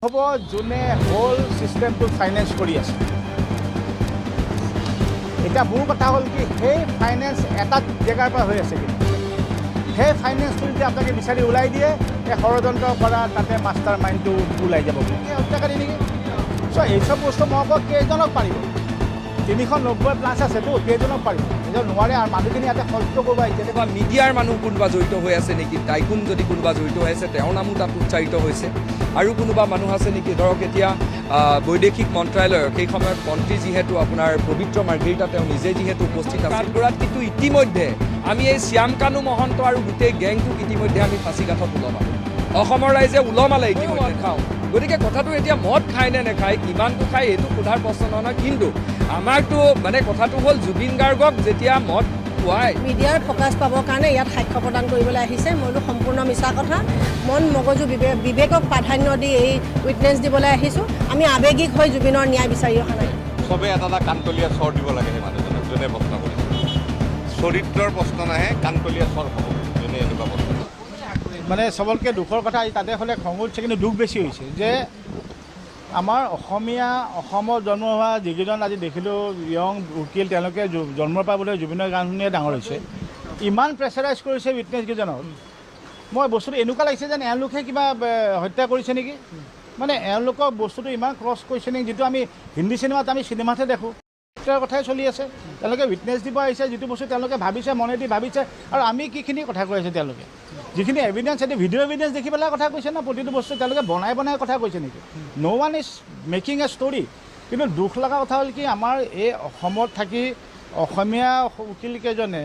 হ'ব, যোনে হোল ছিষ্টেমটো ফাইনেন্স কৰি আছে। এতিয়া মোৰ কথা হ'ল কি, সেই ফাইনেন্স এটা জেগাৰ পৰা হৈ আছে, কিন্তু সেই ফাইনেন্সটো যদি আপোনালোকে বিচাৰি ওলাই দিয়ে, এই ষড়যন্ত্ৰ কৰা তাতে মাষ্টাৰ মাইণ্ডটো ওলাই যাব। এই হত্যাকাৰী নেকি? চ' এইচব বস্তু মই কওঁ, কেইজনক পাৰিব? 390 প্লাছ আছেতো, কেইজনক পাৰিব? এতিয়া নোৱাৰে। আৰু মানুহখিনি ইয়াতে সহ্য কৰিব আহিছে। তেনেকুৱা মিডিয়াৰ মানুহ কোনোবা জড়িত হৈ আছে নেকি, টাইকুন যদি কোনোবা জড়িত হৈ আছে, তেওঁৰ নামো তাত উচ্চাৰিত হৈছে। আৰু কোনোবা মানুহ আছে নেকি? ধৰক এতিয়া বৈদেশিক মন্ত্ৰালয়ৰ সেই সময়ত মন্ত্ৰী যিহেতু আপোনাৰ পবিত্ৰ মাৰ্ঘেৰিটা, তেওঁ নিজে যিহেতু উপস্থিত আছিল কাঠগড়াত। কিন্তু ইতিমধ্যে আমি এই শ্যাম কানু মহন্ত আৰু গোটেই গেংটোক ইতিমধ্যে আমি ফাঁচি কাঠত ওলমালোঁ। অসমৰ ৰাইজে ওলমালে ইতিমধ্যে। খাওঁ, গতিকে কথাটো এতিয়া মদ খায় নে নেখায়, কিমানটো খায়, এইটো সোধাৰ প্ৰশ্ন নহয়। কিন্তু আমাৰতো মানে কথাটো হ'ল, জুবিন গাৰ্গক যেতিয়া মদ খুৱাই মিডিয়াৰ ফ'কাছ পাবৰ কাৰণে ইয়াত সাক্ষ্য প্ৰদান কৰিবলৈ আহিছে। মইতো সম্পূৰ্ণ মিছা কথা। মন মগজু বিবেকক প্ৰাধান্য দি এই উইটনেছ দিবলৈ আহিছোঁ। আমি আৱেগিক হৈ জুবিনৰ ন্যায় বিচাৰি অহা নাই। চবে এটা এটা কাণতলীয়া চৰ দিব লাগে সেই মানুহজনক, যোনে প্ৰশ্ন কৰিছে। চৰিত্ৰৰ প্ৰশ্ন নাহে, কাণতলীয়া চৰ হ'ব যোনে এনেকুৱা প্ৰশ্ন কৰে। মানে চবতকৈ দুখৰ কথা, আজি তাতে হ'লে খং উঠিছে, কিন্তু দুখ বেছি হৈছে যে আমাৰ অসমীয়া, অসমত জন্ম হোৱা যিকেইজন আজি দেখিলোঁ য়ং উকিল, তেওঁলোকে জন্মৰ পৰা বোলে জুবিনৰ গান শুনিয়ে ডাঙৰ হৈছে। ইমান প্ৰেছাৰাইজ কৰিছে উইটনেছকেইজনক, মই বস্তুটো এনেকুৱা লাগিছে যেন এওঁলোকে কিবা হত্যা কৰিছে নেকি। মানে এওঁলোকৰ বস্তুটো ইমান ক্ৰছ কৰিছে নেকি, যিটো আমি হিন্দী চিনেমাত, আমি চিনেমাতহে দেখোঁ। তাৰ কথাই চলি আছে। তেওঁলোকে উইটনেছ দিব আহিছে, যিটো বস্তু তেওঁলোকে ভাবিছে, মনেদি ভাবিছে, আৰু আমি কিখিনি কথা কৈ আছে। তেওঁলোকে যিখিনি এভিডেঞ্চ, সেইটো ভিডিঅ' এভিডেঞ্চ দেখি পেলাই কথা কৈছে ন? প্ৰতিটো বস্তু তেওঁলোকে বনাই বনাই কথা কৈছে নেকি? No one is making a story. কিন্তু দুখ লগা কথা হ'ল কি, আমাৰ এই অসমত থাকি অসমীয়া উকিলকেইজনে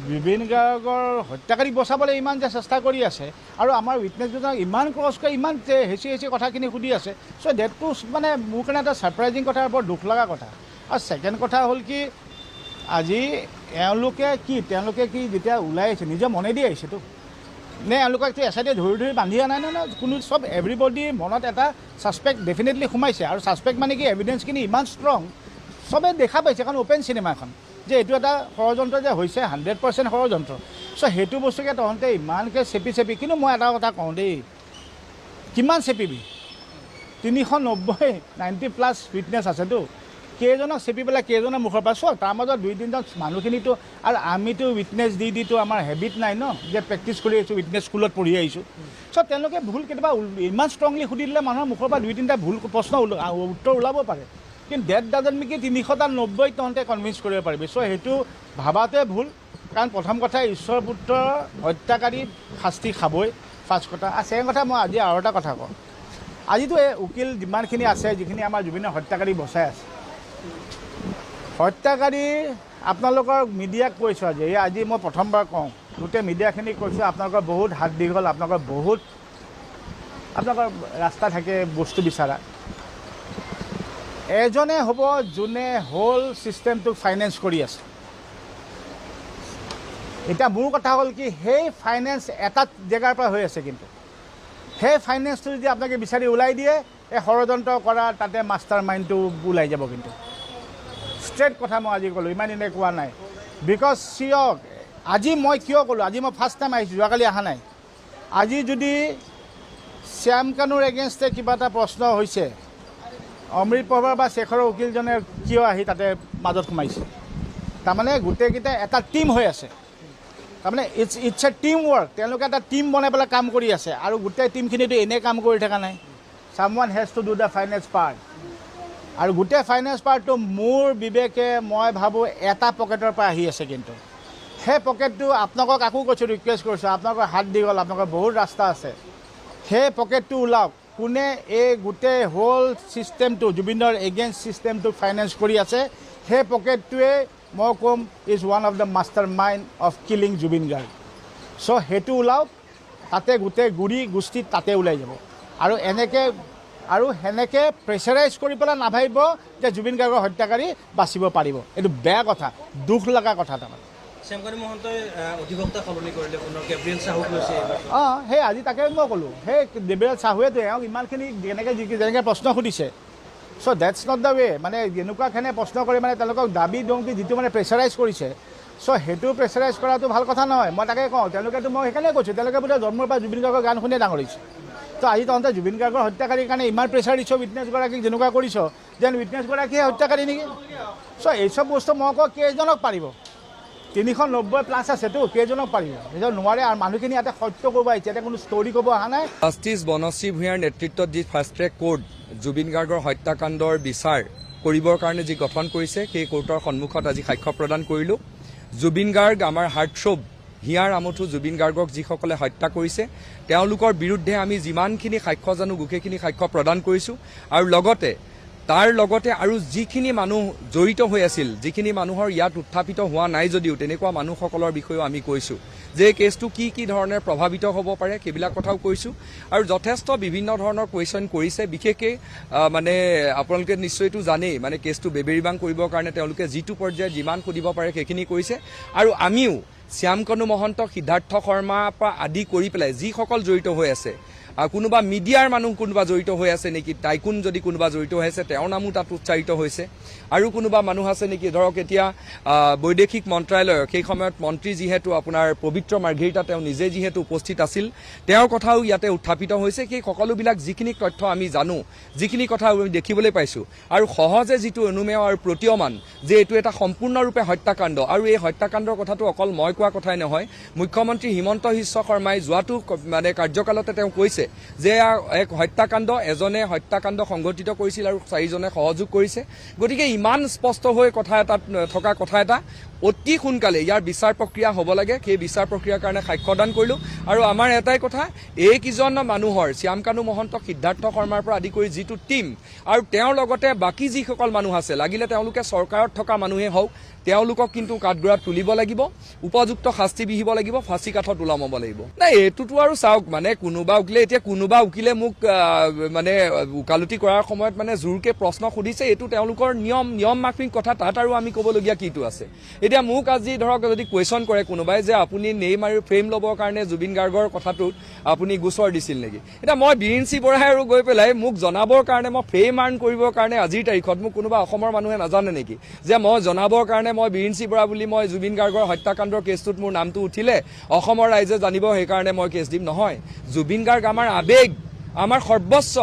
জুবিন গাৰ্গৰ হত্যাকাৰীক বচাবলৈ ইমান যে চেষ্টা কৰি আছে আৰু আমাৰ উইটনেছকেইজনক ইমান ক্ৰছ কৰি, ইমান হেঁচি হেঁচি কথাখিনি সুধি আছে, চ' ডেটটো মানে মোৰ কাৰণে এটা ছাৰপ্ৰাইজিং কথা, বৰ দুখ লগা কথা। আৰু ছেকেণ্ড কথা হ'ল কি, আজি এওঁলোকে কি, তেওঁলোকে কি যেতিয়া ওলাই আহিছে, নিজৰ মনেদি আহিছেতো নে? এওঁলোকক এছ I টিয়ে ধৰি ধৰি বান্ধি অনা নাই ন? কোনো চব এভৰিবডি মনত এটা ছাছপেক্ট ডেফিনেটলি সোমাইছে। আৰু ছাছপেক্ট মানে কি, এভিডেঞ্চখিনি ইমান ষ্ট্ৰং, চবে দেখা পাইছে, কাৰণ অ'পেন চিনেমা এখন, যে এইটো এটা ষড়যন্ত্ৰ যে হৈছে, 100% ষড়যন্ত্ৰ। চ' সেইটো বস্তুকে তহঁতে ইমানকৈ চেপি চেপি, কিন্তু মই এটা কথা কওঁ দেই, কিমান চেপিবি? 390, 90 প্লাছ উইটনেছ আছেতো, কেইজনক চেপি পেলাই কেইজনৰ মুখৰ পৰা? চাওক, তাৰ মাজত দুই তিনিজন মানুহখিনিতো, আৰু আমিতো উইটনেছ দি দিতো আমাৰ হেবিট নাই ন, যে প্ৰেক্টিছ কৰি আহিছোঁ, উইটনেছ স্কুলত পঢ়ি আহিছোঁ। চ' তেওঁলোকে ভুল কেতিয়াবা ইমান ষ্ট্ৰংলি সুধি দিলে মানুহৰ মুখৰ পৰা দুই তিনিটা ভুল প্ৰশ্ন উত্তৰ ওলাব পাৰে। কিন্তু ডেট ডাজন্ট মিন কি 300টা 90 তহঁতে কনভিন্স কৰিব পাৰিবি। চ' সেইটো ভাবাটোৱে ভুল। কাৰণ প্ৰথম কথা, ঈশ্বৰ পুত্ৰৰ হত্যাকাৰী শাস্তি খাবই, ফাৰ্ষ্ট কথা। আৰু ছেকেণ্ড কথা, মই আজি আৰু এটা কথা কওঁ। আজিতো এই উকিল যিমানখিনি আছে, যিখিনি আমাৰ জুবিনৰ হত্যাকাৰী বচাই আছে, হত্যাকাৰী, আপোনালোকৰ মিডিয়াক কৈছোঁ আজি, এই আজি মই প্ৰথমবাৰ কওঁ, গোটেই মিডিয়াখিনিক কৈছোঁ, আপোনালোকৰ বহুত হাত দীঘল, আপোনালোকৰ বহুত, আপোনালোকৰ ৰাস্তা থাকে বস্তু বিচৰা। এজনে হ'ব যোনে হোল ছিষ্টেমটোক ফাইনেন্স কৰি আছে। এতিয়া মোৰ কথা হ'ল কি, সেই ফাইনেন্স এটা জেগাৰ পৰা হৈ আছে, কিন্তু সেই ফাইনেন্সটো যদি আপোনালোকে বিচাৰি ওলাই দিয়ে, এই ষড়যন্ত্ৰ কৰা তাতে মাষ্টাৰ মাইণ্ডটো ওলাই যাব। কিন্তু ষ্ট্ৰেইট কথা মই আজি ক'লোঁ, ইমান দিনে কোৱা নাই। Because চিয়ক, আজি মই কিয় ক'লোঁ, আজি মই ফাৰ্ষ্ট টাইম আহিছোঁ, যোৱাকালি অহা নাই। আজি যদি শ্যাম কানুৰ এগেইনষ্টে কিবা এটা প্ৰশ্ন হৈছে, অমৃত প্ৰভা বা শেখৰৰ উকিলজনে কিয় আহি তাতে মাজত সোমাইছে? তাৰমানে গোটেইকেইটা এটা টীম হৈ আছে। তাৰমানে it's a team work. তেওঁলোকে এটা টীম বনাই পেলাই কাম কৰি আছে আৰু গোটেই টীমখিনিতো এনেই কাম কৰি থকা নাই। Someone has to do the finance part. আৰু গোটেই ফাইনেন্স পাৰ্টটো মোৰ বিবেকে মই ভাবোঁ এটা পকেটৰ পৰা আহি আছে। কিন্তু সেই পকেটটো, আপোনালোকক আকৌ কৈছোঁ, ৰিকুৱেষ্ট কৰিছোঁ, আপোনালোকৰ হাত দীঘল, আপোনালোকৰ বহুত ৰাস্তা আছে, সেই পকেটটো ওলাওক। কোনে এই গোটেই হোল ছিষ্টেমটো, জুবিনৰ এগেইনষ্ট ছিষ্টেমটোক ফাইনেন্স কৰি আছে, সেই পকেটটোৱে মই ক'ম is one of the master mind of killing Zubeen Garg. So সেইটো ওলাওক, তাতে গোটেই গুৰি গোষ্ঠী তাতে ওলাই যাব। আৰু সেনেকৈ প্ৰেছাৰাইজ কৰি পেলাই নাভাবিব যে জুবিন গাৰ্গৰ হত্যাকাৰী বাচিব পাৰিব। এইটো বেয়া কথা, দুখ লগা কথা তাৰমানে। শ্যামকানু মহন্তই অধিবক্তা সলনি কৰিলে, পুনৰ গেব্ৰিয়েল চাহুক লৈছে এইবাৰ। অঁ, সেই আজি তাকে মই ক'লোঁ, সেই দেৱৰাজ চাহুৱেতো এওঁক ইমানখিনি যেনেকৈ যেনেকৈ প্ৰশ্ন সুধিছে, so that's not the way. মানে এনেকুৱাখিনি প্ৰশ্ন কৰি মানে তেওঁলোকক দাবী ধমকি যিটো মানে প্ৰেছাৰাইজ কৰিছে, চ' সেইটো প্ৰেছাৰাইজ কৰাটো ভাল কথা নহয়। মই তাকে কওঁ, তেওঁলোকেতো, মই সেইকাৰণে কৈছোঁ, তেওঁলোকে বোলে জন্মৰ পৰা জুবিন গাৰ্গৰ গান শুনিয়ে ডাঙৰ হৈছে। তো আজি তহঁতে জুবিন গাৰ্গৰ হত্যাকাৰীৰ কাৰণে ইমান প্ৰেছাৰ দিছ উইটনেছগৰাকীক, যেনেকুৱা কৰিছ যেন উইটনেছগৰাকীয়ে হত্যাকাৰী নেকি। চ' এইচব বস্তু মই কওঁ কেইজনক পাৰিব, 390 প্লাছ আছেতো, কেইজনক পাৰিব নিজৰ নোৱাৰে। আৰু মানুহখিনি ইয়াতে সত্য ক'ব আহিছে, ইয়াতে কোনো ষ্টৰি ক'ব অহা নাই। জাষ্টিছ বনশ্ৰী ভূঞাৰ নেতৃত্বত যি ফাষ্ট ট্ৰেক কোৰ্ট জুবিন গাৰ্গৰ হত্যাকাণ্ডৰ বিচাৰ কৰিবৰ কাৰণে যি গঠন কৰিছে, সেই কোৰ্টৰ সন্মুখত আজি সাক্ষ্য প্ৰদান কৰিলোঁ। জুবিন গাৰ্গ আমাৰ হাৰ্টথ্ৰব, হিয়াৰ আমঠু জুবিন গাৰ্গক যিসকলে হত্যা কৰিছে তেওঁলোকৰ বিৰুদ্ধে আমি যিমানখিনি সাক্ষ্য জানো গোটেইখিনি সাক্ষ্য প্ৰদান কৰিছোঁ। আৰু লগতে তাৰ লগতে আৰু যিখিনি মানুহ জড়িত হৈ আছিল, যিখিনি মানুহৰ ইয়াত উত্থাপিত হোৱা নাই যদিও তেনেকুৱা মানুহসকলৰ বিষয়েও আমি কৈছোঁ যে এই কেছটো কি কি ধৰণে প্ৰভাৱিত হ'ব পাৰে সেইবিলাক কথাও কৈছোঁ। আৰু যথেষ্ট বিভিন্ন ধৰণৰ কুৱেশ্যন কৰিছে, বিশেষকৈ মানে আপোনালোকে নিশ্চয়তো জানেই, মানে কেছটো বেবেৰিবাং কৰিবৰ কাৰণে তেওঁলোকে যিটো পৰ্যায়ত যিমান সুধিব পাৰে সেইখিনি কৰিছে। আৰু আমিও শ্যামকানু মহন্ত, সিদ্ধাৰ্থ শৰ্মাৰ পৰা আদি কৰি পেলাই যিসকল জড়িত হৈ আছে, কোনোবা মিডিয়াৰ মানুহ কোনোবা জড়িত হৈ আছে নেকি, টাইকুন যদি কোনোবা জড়িত হৈ আছে তেওঁৰ নামো তাত উচ্চাৰিত হৈছে। আৰু কোনোবা মানুহ আছে নেকি, ধৰক এতিয়া বৈদেশিক মন্ত্ৰালয়ৰ সেই সময়ত মন্ত্ৰী যিহেতু আপোনাৰ পবিত্ৰ মাৰ্ঘেৰিটা, তেওঁ নিজে যিহেতু উপস্থিত আছিল, তেওঁৰ কথাও ইয়াতে উত্থাপিত হৈছে। সেই সকলোবিলাক যিখিনি তথ্য আমি জানো, যিখিনি কথা আমি দেখিবলৈ পাইছোঁ আৰু সহজে যিটো অনুমেয় আৰু প্ৰতীয়মান যে এইটো এটা সম্পূৰ্ণৰূপে হত্যাকাণ্ড। আৰু এই হত্যাকাণ্ডৰ কথাটো অকল মই কোৱা কথাই নহয়, মুখ্যমন্ত্ৰী হিমন্ত বিশ্ব শৰ্মাই যোৱাটো মানে কাৰ্যকালতে তেওঁ কৈছে যে এক হত্যাকাণ্ড, এজনে হত্যাকাণ্ড সংঘটিত কৰিছিল আৰু চাৰিজনে সহযোগ কৰিছে। গতিকে ইমান স্পষ্ট হৈ কথা এটা থকা কথা এটা অতি সোনকালে ইয়াৰ বিচাৰ প্ৰক্ৰিয়া হ'ব লাগে। সেই বিচাৰ প্ৰক্ৰিয়াৰ কাৰণে সাক্ষ্যদান কৰিলোঁ। আৰু আমাৰ এটাই কথা, এইকেইজন মানুহৰ শ্যামকানু মহন্ত, সিদ্ধাৰ্থ শৰ্মাৰ পৰা আদি কৰি যিটো টীম আৰু তেওঁৰ লগতে বাকী যিসকল মানুহ আছে, লাগিলে তেওঁলোকে চৰকাৰত থকা মানুহেই হওক, তেওঁলোকক কিন্তু কাঠগড়াত তুলিব লাগিব, উপযুক্ত শাস্তি বিহিব লাগিব, ফাঁচি কাঠত ওলমাব লাগিব। নাই এইটোতো আৰু চাওক, মানে কোনোবা উকিলে এতিয়া কোনোবা উকিলে মোক মানে ওকালতি কৰাৰ সময়ত মানে জোৰকে প্ৰশ্ন সুধিছে, এইটো তেওঁলোকৰ নিয়ম মাফিক কথা, তাত আৰু আমি ক'বলগীয়া কিটো আছে। এতিয়া মোক আজি ধৰক যদি কুৱেশ্যন কৰে কোনোবাই যে আপুনি নেইম আৰু ফ্ৰেম ল'বৰ কাৰণে জুবিন গাৰ্গৰ কথাটোত আপুনি গোচৰ দিছিল নেকি, এতিয়া মই বিৰিঞ্চি বৰাই আৰু গৈ পেলাই মোক জনাবৰ কাৰণে, মই ফ্ৰেম আৰ্ণ কৰিবৰ কাৰণে আজিৰ তাৰিখত মোক কোনোবা অসমৰ মানুহে নাজানে নেকি যে মই জনাবৰ কাৰণে মই বিৰিঞ্চি বৰা বুলি মই জুবিন গাৰ্গৰ হত্যাকাণ্ডৰ কেছটোত মোৰ নামটো উঠিলে অসমৰ ৰাইজে জানিব, সেইকাৰণে মই কেছ দিম। নহয়, জুবিন গাৰ্গ আমাৰ আৱেগ, আমাৰ সৰ্বস্ব,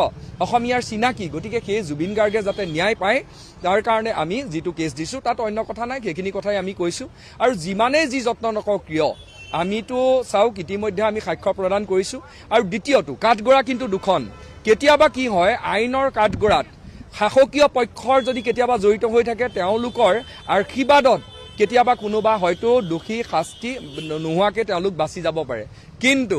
অসমীয়াৰ চিনাকি। গতিকে সেই জুবিন গাৰ্গে যাতে ন্যায় পায় তাৰ কাৰণে আমি যিটো কেছ দিছোঁ তাত অন্য কথা নাই, সেইখিনি কথাই আমি কৈছোঁ। আৰু যিমানেই যি যত্ন নকৰক কিয়, আমিতো চাওক ইতিমধ্যে আমি সাক্ষ্য প্ৰদান কৰিছোঁ। আৰু দ্বিতীয়টো কাঠগড়া কিন্তু দুখন, কেতিয়াবা কি হয় আইনৰ কাঠগড়াত শাসকীয় পক্ষৰ যদি কেতিয়াবা জড়িত হৈ থাকে, তেওঁলোকৰ আশীৰ্বাদত কেতিয়াবা কোনোবা হয়তো দোষী শাস্তি নোহোৱাকৈ তেওঁলোক বাচি যাব পাৰে। কিন্তু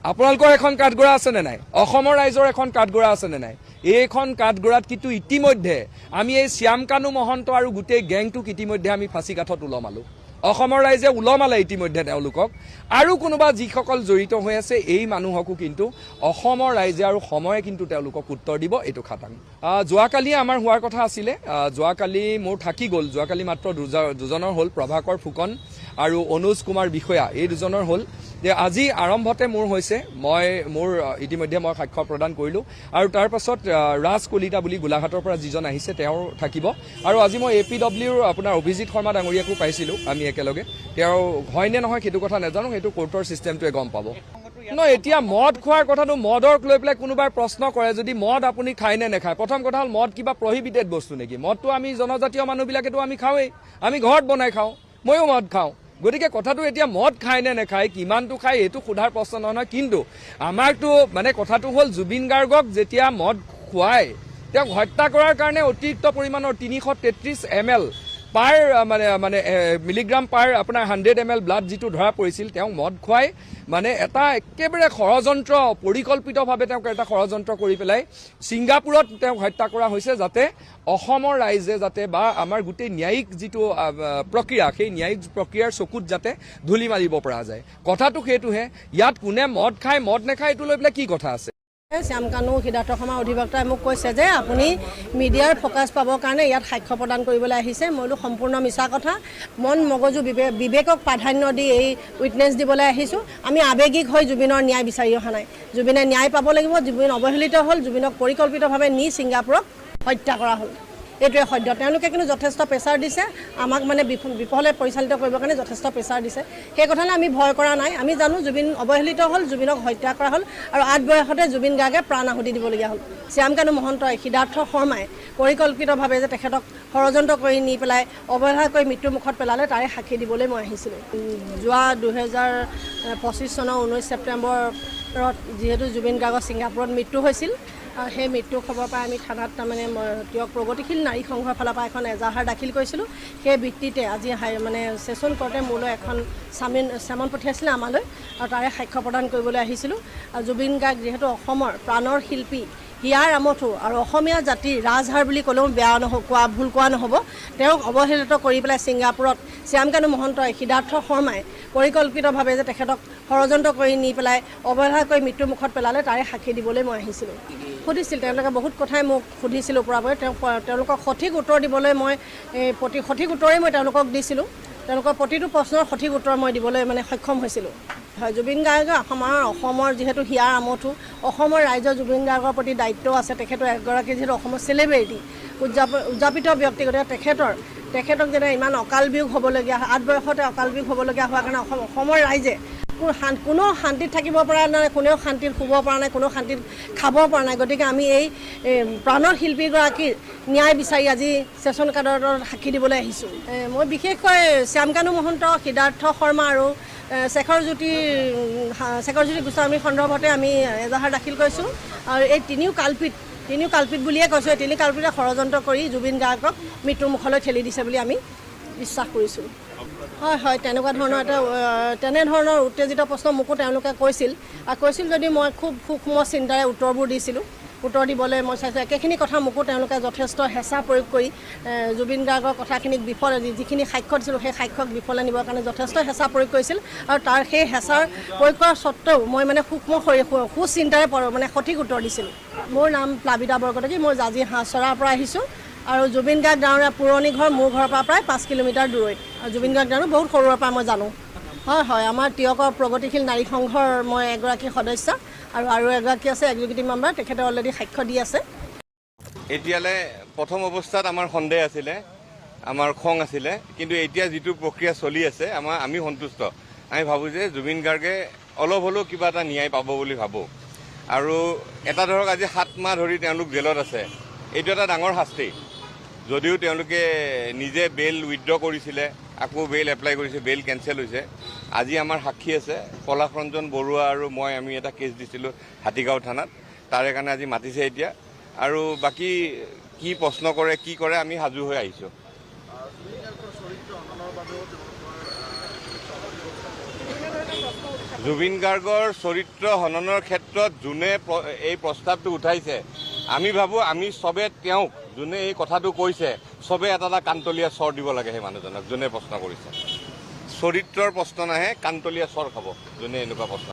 আপোনালোকৰ এখন কাঠগড়া আছেনে নাই, অসমৰ ৰাইজৰ এখন কাঠগড়া আছেনে নাই? এইখন কাঠগড়াত কিন্তু ইতিমধ্যে আমি এই শ্যামকানু মহন্ত আৰু গোটেই গেংটোক ইতিমধ্যে আমি ফাঁচি কাঠত ওলমালোঁ, অসমৰ ৰাইজে ওলমালে ইতিমধ্যে তেওঁলোকক। আৰু কোনোবা যিসকল জড়িত হৈ আছে এই মানুহকো কিন্তু অসমৰ ৰাইজে আৰু সময়ে কিন্তু তেওঁলোকক উত্তৰ দিব, এইটো খাটাং। যোৱাকালি আমাৰ হোৱাৰ কথা আছিলে, যোৱাকালি মোৰ থাকি গ'ল, যোৱাকালি মাত্ৰ দুজনৰ হ'ল, প্ৰভাকৰ ফুকন আৰু অনুজ কুমাৰ বিষয়া, এই দুজনৰ হ'ল। যে আজি আৰম্ভতে মোৰ হৈছে, মই মোৰ ইতিমধ্যে মই সাক্ষ্য প্ৰদান কৰিলোঁ। আৰু তাৰ পাছত ৰাজ কলিতা বুলি গোলাঘাটৰ পৰা যিজন আহিছে তেওঁৰ থাকিব। আৰু আজি মই APWৰ আপোনাৰ অভিজিত শৰ্মা ডাঙৰীয়াকো পাইছিলোঁ আমি একেলগে, তেওঁ হয়নে নহয় সেইটো কথা নাজানো, সেইটো কোৰ্টৰ ছিষ্টেমটোৱে গম পাব। নহয় এতিয়া মদ খোৱাৰ কথাটো, মদক লৈ পেলাই কোনোবাই প্ৰশ্ন কৰে যদি মদ আপুনি খায় নে নাখায়, প্ৰথম কথা হ'ল মদ কিবা প্ৰহিবিটেড বস্তু নেকি? মদটো আমি জনজাতীয় মানুহবিলাকেতো আমি খাওঁৱেই, আমি ঘৰত বনাই খাওঁ, ময়ো মদ খাওঁ। গতিকে কথাটো এতিয়া মদ খায় নে নাখায়, কিমানটো খায়, এইটো সোধাৰ প্ৰশ্ন নহয়। কিন্তু আমাৰতো মানে কথাটো হ'ল জুবিন গাৰ্গক যেতিয়া মদ খুৱাই তেওঁক হত্যা কৰাৰ কাৰণে অতিৰিক্ত পৰিমাণৰ 333 ml পাৰ মানে মানে মিলিগ্ৰাম পাৰ আপোনাৰ 100 ml blood যিটো ধৰা পৰিছিল, তেওঁক মদ খুৱাই মানে এটা একেবাৰে ষড়যন্ত্ৰ, পৰিকল্পিতভাৱে তেওঁক এটা ষড়যন্ত্ৰ কৰি পেলাই ছিংগাপুৰত তেওঁক হত্যা কৰা হৈছে, যাতে অসমৰ ৰাইজে যাতে বা আমাৰ গোটেই ন্যায়িক যিটো প্ৰক্ৰিয়া, সেই ন্যায়িক প্ৰক্ৰিয়াৰ চকুত যাতে ধূলি মাৰিব পৰা যায়। কথাটো সেইটোহে, ইয়াত কোনে মদ খায় মদ নাখায় এইটো লৈ পেলাই কি কথা আছে। শ্যামকানু সিদ্ধাৰ্থ শৰ্মা অধিবক্তাই মোক কৈছে যে আপুনি মিডিয়াৰ ফ'কাছ পাবৰ কাৰণে ইয়াত সাক্ষ্য প্ৰদান কৰিবলৈ আহিছে। মই বোলো সম্পূৰ্ণ মিছা কথা, মন মগজু বিবেকক প্ৰাধান্য দি এই উইটনেছ দিবলৈ আহিছোঁ। আমি আৱেগিক হৈ জুবিনৰ ন্যায় বিচাৰি অহা নাই, জুবিনে ন্যায় পাব লাগিব। জুবিন অৱহেলিত হ'ল, জুবিনক পৰিকল্পিতভাৱে নি ছিংগাপুৰক হত্যা কৰা হ'ল। এইটোৱে সদ্য। তেওঁলোকে কিন্তু যথেষ্ট প্ৰেছাৰ দিছে আমাক, মানে বিফলে পৰিচালিত কৰিবৰ কাৰণে যথেষ্ট প্ৰেছাৰ দিছে। সেই কথালৈ আমি ভয় কৰা নাই। আমি জানো জুবিন অৱহেলিত হ'ল, জুবিনক হত্যা কৰা হ'ল আৰু আঠ বয়সতে জুবিন গাৰ্গে প্ৰাণ আহুতি দিবলগীয়া হ'ল। শ্যামকানু মহন্তই, সিদ্ধাৰ্থ শৰ্মাই পৰিকল্পিতভাৱে যে তেখেতক ষড়যন্ত্ৰ কৰি নি পেলাই অৱহেলা কৰি মৃত্যুৰ মুখত পেলালে, তাৰে সাক্ষী দিবলৈ মই আহিছিলোঁ। যোৱা 2025 চনৰ 19 ছেপ্টেম্বৰত যিহেতু জুবিন গাৰ্গৰ ছিংগাপুৰত মৃত্যু হৈছিল, সেই মৃত্যুৰ খবৰ পাই আমি থানাত তাৰমানে তেওঁক প্ৰগতিশীল নাৰী সংঘৰ ফালৰ পৰা এখন এজাহাৰ দাখিল কৰিছিলোঁ। সেই ভিত্তিতে আজি মানে ছেছন কোৰ্টে মোলৈ এখন চামন পঠিয়াইছিলে আমালৈ আৰু তাৰে সাক্ষ্য প্ৰদান কৰিবলৈ আহিছিলোঁ। আৰু জুবিন গাৰ্গ যিহেতু অসমৰ প্ৰাণৰ শিল্পী, হিয়াৰ আমঠু আৰু অসমীয়া জাতিৰ ৰাজহাড় বুলি ক'লেও বেয়া নহ'ব, ভুল কোৱা নহ'ব। তেওঁক অৱহেলিত কৰি পেলাই ছিংগাপুৰত শ্যামকানু মহন্তই, সিদ্ধাৰ্থ শৰ্মাই পৰিকল্পিতভাৱে যে তেখেতক ষড়যন্ত্ৰ কৰি নি পেলাই অৱহেলা কৰি মৃত্যুৰ মুখত পেলালে, তাৰে সাক্ষী দিবলৈ মই আহিছিলোঁ। সুধিছিল তেওঁলোকে, বহুত কথাই মোক সুধিছিল ওপৰাপৰি। তেওঁলোকক সঠিক উত্তৰ দিবলৈ মই সঠিক উত্তৰেই মই তেওঁলোকক দিছিলোঁ। তেওঁলোকৰ প্ৰতিটো প্ৰশ্নৰ সঠিক উত্তৰ মই দিবলৈ মানে সক্ষম হৈছিলোঁ। হয়, জুবিন গাৰ্গ অসমৰ যিহেতু হিয়াৰ আমঠু, অসমৰ ৰাইজৰ জুবিন গাৰ্গৰ প্ৰতি দায়িত্ব আছে। তেখেতৰ এগৰাকী যিহেতু অসমৰ চেলিব্ৰিটি, উদযাপিত ব্যক্তি, গতিকে তেখেতক যেনে ইমান অকাল বিয়োগ হ'বলগীয়া, আঠ বয়সতে অকাল বিয়োগ হ'বলগীয়া হোৱাৰ কাৰণে অসমৰ ৰাইজে কোনো শান্তিত থাকিব পৰা নাই, কোনেও শান্তিত শুব পৰা নাই, কোনেও শান্তিত খাব পৰা নাই। গতিকে আমি এই প্ৰাণৰ শিল্পীগৰাকীৰ ন্যায় বিচাৰি আজি ছেছন আদালতত সাক্ষী দিবলৈ আহিছোঁ। মই বিশেষকৈ শ্যামকানু মহন্ত, সিদ্ধাৰ্থ শৰ্মা আৰু শেখৰজ্যোতি গোস্বামীৰ সন্দৰ্ভতে আমি এজাহাৰ দাখিল কৰিছোঁ। আৰু এই তিনিও কালপিত বুলিয়ে কৈছোঁ, এই তিনি কালপিতে ষড়যন্ত্ৰ কৰি জুবিন গাৰ্গক মৃত্যুৰ মুখলৈ ঠেলি দিছে বুলি আমি বিশ্বাস কৰিছোঁ। হয় হয়, তেনেকুৱা ধৰণৰ এটা তেনেধৰণৰ উত্তেজিত প্ৰশ্ন মোকো তেওঁলোকে কৈছিল আৰু কৈছিল যদি মই খুব সূক্ষ্ম চিন্তাৰে উত্তৰবোৰ দিছিলোঁ। উত্তৰ দিবলৈ মই চাইছোঁ। একেখিনি কথা মোকো তেওঁলোকে যথেষ্ট হেঁচা প্ৰয়োগ কৰি জুবিন গাৰ্গৰ কথাখিনিক বিফল, যিখিনি সাক্ষ্য দিছিলোঁ সেই সাক্ষ্যক বিফলে নিবৰ কাৰণে যথেষ্ট হেঁচা প্ৰয়োগ কৰিছিল। আৰু তাৰ সেই হেঁচাৰ প্ৰয়োগ কৰাৰ স্বত্তেও মই মানে সূক্ষ্ম সুচিন্তাৰে মানে সঠিক উত্তৰ দিছিলোঁ। মোৰ নাম প্লাবিতা বৰকটকী, মই জাজি হাঁহচৰাৰ পৰা আহিছোঁ আৰু জুবিন গাৰ্গ ডাঙৰীয়া পুৰণি ঘৰ মোৰ ঘৰৰ পৰা প্ৰায় 5 কিলোমিটাৰ দূৰৈত। আৰু জুবিন গাৰ্গ ডাঙৰ বহুত সৰুৰে পৰা মই জানো। হয় হয়, আমাৰ টীয়কৰ প্ৰগতিশীল নাৰী সংঘৰ মই এগৰাকী সদস্য আৰু এগৰাকী আছে এক্সিকিউটিভ মেম্বাৰ, তেখেতে অলৰেডি সাক্ষ্য দি আছে। এতিয়ালৈ প্ৰথম অৱস্থাত আমাৰ সন্দেহ আছিলে, আমাৰ খং আছিলে, কিন্তু এতিয়া যিটো প্ৰক্ৰিয়া চলি আছে আমি সন্তুষ্ট। আমি ভাবোঁ যে জুবিন গাৰ্গে অলপ হ'লেও কিবা এটা ন্যায় পাব বুলি ভাবোঁ। আৰু এটা ধৰক আজি 7 মাহ ধৰি তেওঁলোক জেলত আছে, এইটো এটা ডাঙৰ শাস্তি। যদিও তেওঁলোকে নিজে বেইল উইথড্ৰ কৰিছিলে, আকৌ বেইল এপ্লাই কৰিছে, বেইল কেঞ্চেল হৈছে। আজি আমাৰ সাক্ষী আছে পলাশ ৰঞ্জন বৰুৱা আৰু মই, আমি এটা কেছ দিছিলোঁ হাতীগাঁও থানাত, তাৰে কাৰণে আজি মাতিছে এতিয়া। আৰু বাকী কি প্ৰশ্ন কৰে কি কৰে আমি সাজু হৈ আহিছোঁ। জুবিন গাৰ্গৰ চৰিত্ৰ হননৰ ক্ষেত্ৰত যোনে এই প্ৰস্তাৱটো উঠাইছে, আমি ভাবোঁ আমি চবে তেওঁক যোনে এই কথাটো কৈছে চবে এটা এটা কাণতলীয়া চৰ দিব লাগে সেই মানুহজনক যোনে প্ৰশ্ন কৰিছে। চৰিত্ৰৰ প্ৰশ্ন নাহে, কাণতলীয়া চৰ খাব যোনে এনেকুৱা প্ৰশ্ন।